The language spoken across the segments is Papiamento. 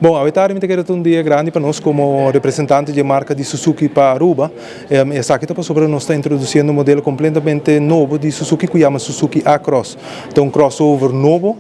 Bon, awe tardi mi ta kere ta un dia grandi pa nos como representante di e marca di Suzuki pa Aruba. Esaki ta pasobra nos ta introduciendo un modelo completamente nobo di Suzuki cu yama Suzuki Across. Ta un crossover nobo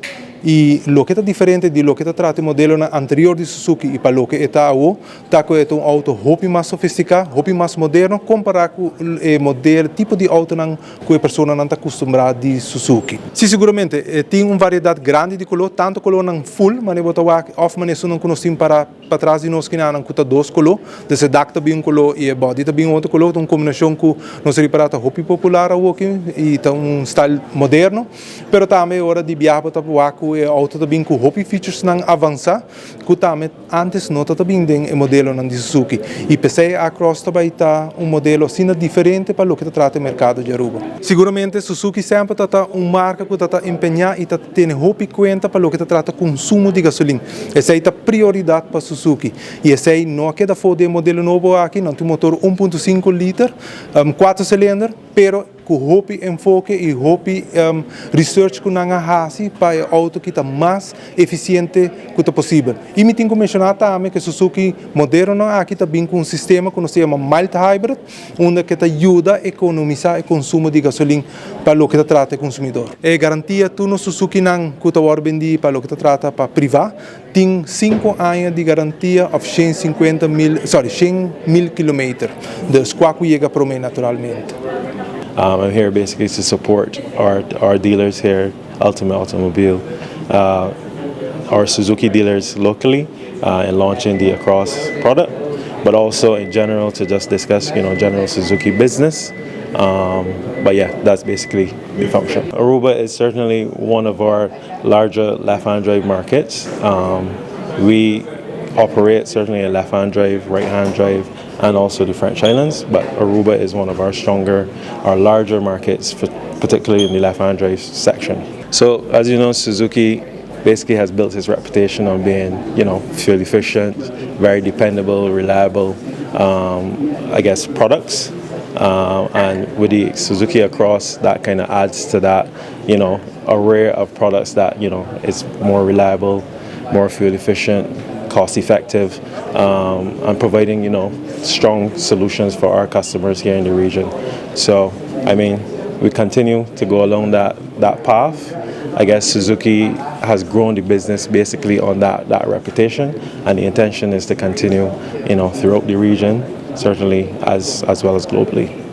y loke ta diferente di loke ta trata e modelonan anterior di Suzuki y pa loke e ta awo, ta cu e ta un auto hopi mas sofistica, hopi mas moderno compara cu e modelo, tipo di autonan cu e personanan ta custumbra di Suzuki. Si, siguramente, e tin un variedad grandi di color, tanto colornan full, manera bo ta wak, of manera esunnan cu nos tin para patras di nos kinanan cu ta dos color, dus e dak ta bin un color y e body ta bin otro color, ta un combinacion cu nos ripara ta hopi popular awoki y ta un style moderno, pero tambe ora di biaha bo ta wak cu e auto ta bin cu hopi featuresnan avansa cu tambe Antes no ta ta bin den e modelonan di Suzuki y p'esey e Across ta bay ta un modelo asina diferente pa loke ta trata e mercado di Aruba. Siguramente Suzuki semper ta ta un marca cu ta ta empeña y ta tene hopi cuenta pa loke ta trata consumo di gasolin. Esey ta prioridad pa Suzuki y esey no a keda afo den e modelo nobo aki, nan tin un motor 1.5 liter, cuatro cilinder, pero Ku hopi enfoke i hopi research ku nan a hasi pa e outo kita mas efisiente ku ta posibel. I mi tin ku menshoná tambe ku e Suzuki modernonan aki ta bin ku un sistema ku nos ta yama mild hybrid, unda ke ta yuda ekonomisá e konsumo di gasolin pa loke ta trata e konsumidor. E garantia tur nos Suzukinan ku ta wòrdu bendí pa loke ta trata pa privá tin 5 aña di garantia òf 150 mil, sorry, 100 mil kilometer. Dus kua ku yega promé, naturalmente. I'm here basically to support our dealers here, Ultimate Automobile, our Suzuki dealers locally in launching the Across product, but also in general to just discuss general Suzuki business. But yeah, that's basically the function. Aruba is certainly one of our larger left-hand drive markets. We operate certainly a left-hand drive, right-hand drive, and also the French Islands, but Aruba is one of our stronger, our larger markets, for, particularly in the left-hand drive section. So, as you know, Suzuki basically has built its reputation on being fuel efficient, very dependable, reliable, I guess, products. And with the Suzuki Across, that kind of adds to that array of products that is more reliable, more fuel efficient, cost effective, and providing strong solutions for our customers here in the region. So, I mean, we continue to go along that path. I guess Suzuki has grown the business basically on that reputation, and the intention is to continue throughout the region, certainly as well as globally.